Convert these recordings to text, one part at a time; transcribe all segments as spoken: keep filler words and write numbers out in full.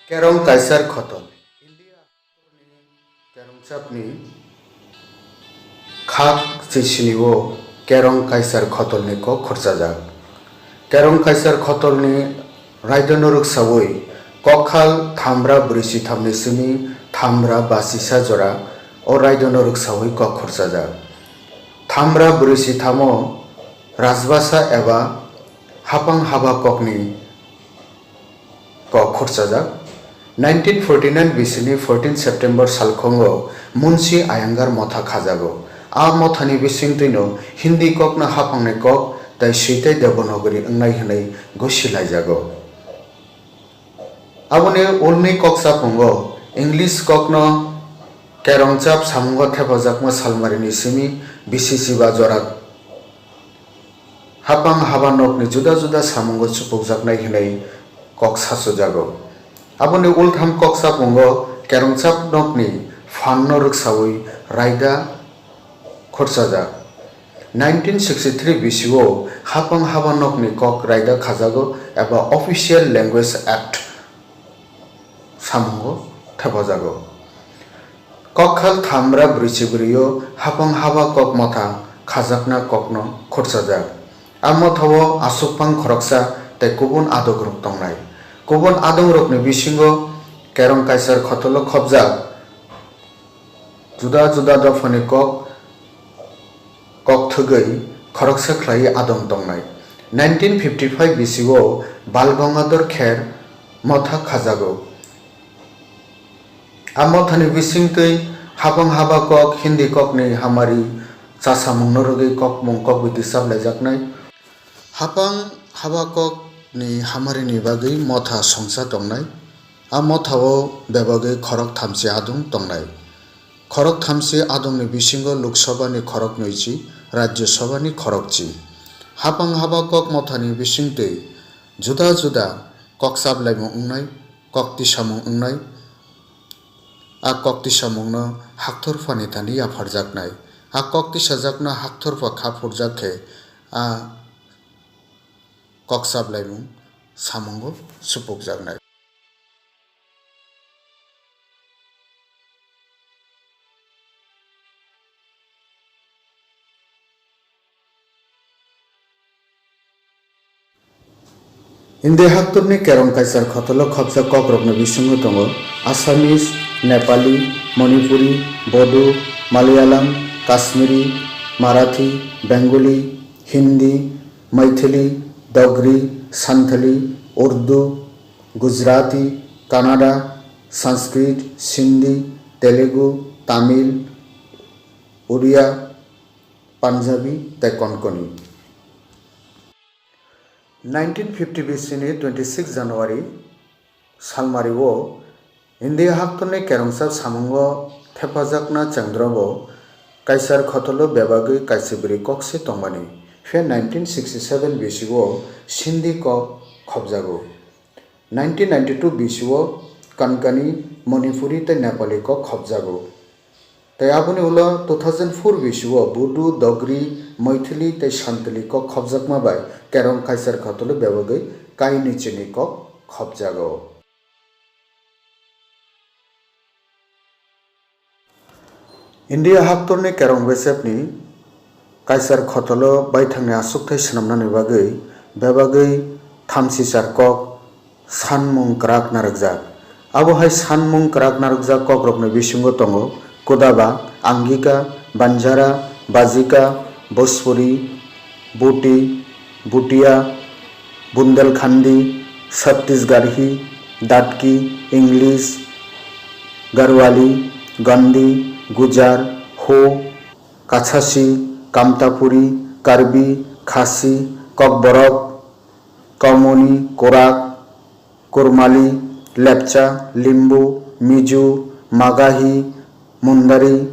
Kerong Kaisar Khotol. Kerongchapni khak chisini-o Kerong Kaisar Khotolni kok khurchajak. Kerong Kaisar Khotolni raidono rwksaui kokkhal thamra brwichi thamni simi thamra basisa jora o raidono rwksaui kok khurchajak. Thamra brwichi thamo rajbasa eba hapang haba kokni kok khurchajak. Nineteen forty-nine bisini fourteen September salkhongo Munshi Iyengar motha khajago. A mothani bisingtwino Hindi kokno hapangni kok tai swi tei Devanagari wngnai hwnwi gosi laijago. Aboni ulni kokchapungo English kokno Kerongchap samungo thepajakma salmarini simi bisi chiba jora hapang haba nokni juda juda samungo chupukjaknai hwnwi kok sachujago. Aboni ultham kokchapungo Kerongchap nokni phanno rwksaui raida khurchajak. Nineteen sixty-three bisio hapang haba nokni kok raida khajago eba Official Language Act samungo thepajago. Kokkhal thamra brwichi brwio hapang haba kok motha khajakna kokno khurchajak. A mothao aswk pang khoroksa tei kubun adongrok tongnai. Kubun adongrokni bisingo Kerong Kaisar Khotolo khopjak juda juda dophani kok, kok thwgwi khoroksa khlaiwi adong tongnai. Nineteen fifty-five bisio Bal Gangadhar Kher motha khajago. A mothani bisingtwi hapang haba kok, Hindi kokni hamari chasamungno rwgwi kokmung kokbiti chaplaijaknai. Hapang haba kokni hamarini bagwi motha songcha tongnai. A mothao bebagwi khorok thamchi adong tongnai. Khorok thamchi adongni bisingo Lok Sabhani khorok nwichi, Rajya Sabhani khorok chi. Hapang haba kok mothani bisingtwi juda juda kok chaplaimung wngnai, kok tisamung wngnai. A kok tisamungno hakthor phani thani yapharjaknai. A kok tisajakno hakthor pha kha phurjak khe a kok chaplaimung samungo supukjaknai. India haktorni Kerong Kaisar Khotolo khopjak kokrokni bisingo tongo Assamese, Nepali, Manipuri, Bodo, Malayalam, Kashmiri, Marathi, Bengali, Hindi, Maithili, Dogri, Santali, Urdu, Gujarati, Kannada, Sanskrit, Sindhi, Telugu, Tamil, Odia, Punjabi tei Konkoni. Nineteen fifty B C ni twenty six January salmario India haktorni kerongsa samungo thepajakna chengdrobo Kaisar Khotolo bebagwi kaisa bwrwi kokse tongmani, phiya nineteen sixty seven B C o Sindhi kok khopjago. Nineteen ninety two B C o Konkani, Manipuri tei Nepali kok khopjago. Tei aboni ulo two thousand four B C o Bodo, Dogri, Maithili tei Santali kok khopjakma bai Kerong Kaisar Khotolo bebagwi kainwi chini kok khopjago. India haktorni Kerong Bwsepni Kaisar Khotolo baithangni achukthai swnamnani bagwi bebagwi thamsichar kok sanmung kwrak narwkjak. Abo hai sanmung kwrak narwkjak kokrokni bisingo tongo Kodaba, Angika, Banjara, Bajika, Bhojpuri, Buti, Bhutia, Bundelkhandi, Chhattisgarhi, Dadki, English, Garhwali, Gondi, Gujar, Ho, Kachhasi, Kamtapuri, Karbi, Khasi, Kokborok, Komoni, Korak, Kurmali, Lepcha, Limbu, Mizo, Magahi, Mundari,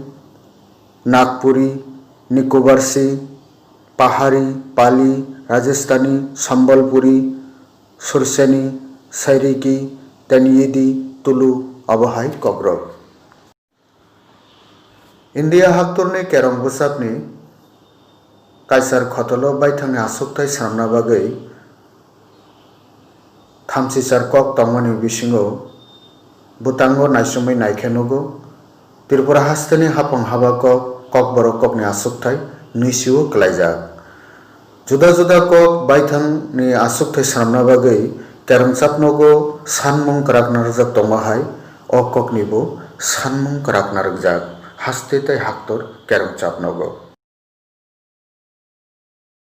Nagpuri, Nicobarsi, Pahari, Pali, Rajasthani, Sambalpuri, Surseni, Sairiki, Tenyidi, Tulu, abo hai kokrok. India haktorni Kerong Bwsapni Kaisar Khotolo baithangni achukthai swnamna bagwi thamsichar kok tongmani bisingo Bwtango naisingwi naikhe nugo, Tripura hasteni haphang haba kok, kokborok kokni achukthai hwnwi sio kwlaijak. Juda juda kok baithangni achukthai swnamna bagwi kerongchap nogo sanmung kwrak narwkjak tongma hai, o koknibo sanmung kwrak narwkjak, haste tei haktor kerongchap nogo.